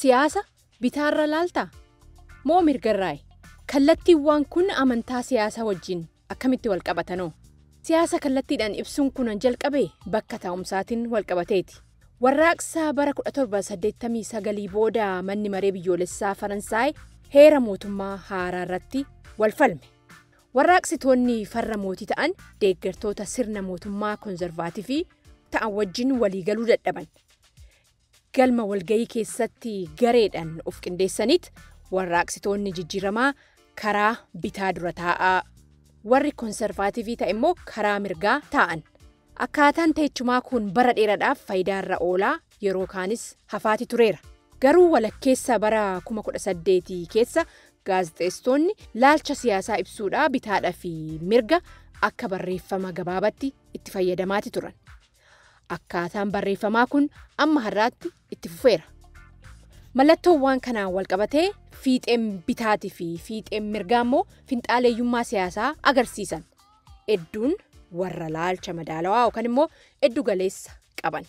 Siyaasa bitaarra laaltaa? Moo mirgarraayi? Kallattiiwwan kun amantaa siyaasaa wajjin akkamitti wal qabatanoo? Siyaasa kallattiidhaan ibsuun kun jalqabe bakka taa'umsaatiin wal qabateeti. Warraaqsa bara 1789 booda manni maree biyyoolessaa Faransaay heera mootummaa haaraa irratti wal falme. Warraaqsitoonni farra mootii ta'an deeggartoota sirna mootummaa konzervaativii ta'an wajjin waliigaluu dadhaban. Galma walgayii keessatti gareedhaan of qindeessaniit warraaqsitoonni jijjiiramaa karaa bitaa dura taa'aa, warri konservaativii ta'e immoo karaa mirgaa taa'an. Akkaataan teechumaa kun bara dheeraadhaaf faayidaarra oolaa, yeroo kaanis hafaati tureera. Garuu walakkeessa bara 1800 keessa gaazexeessitoonni laalcha siyaasaa ibsuudhaa bitaadhaa fi mirga akka barreeffama gabaabatti itti fayyadamaati turan. Akkaataan barreeffamaa kun amma har'aatti itti fufeera. Mallattoowwan kanaan walqabatee fiixeen bitaatii fi fiixeen mirgaa immoo finxaaleeyyummaa siyaasaa agarsiisan. Hedduun warra laalcha madaalawaa yookaan immoo heddu galeessa qaban.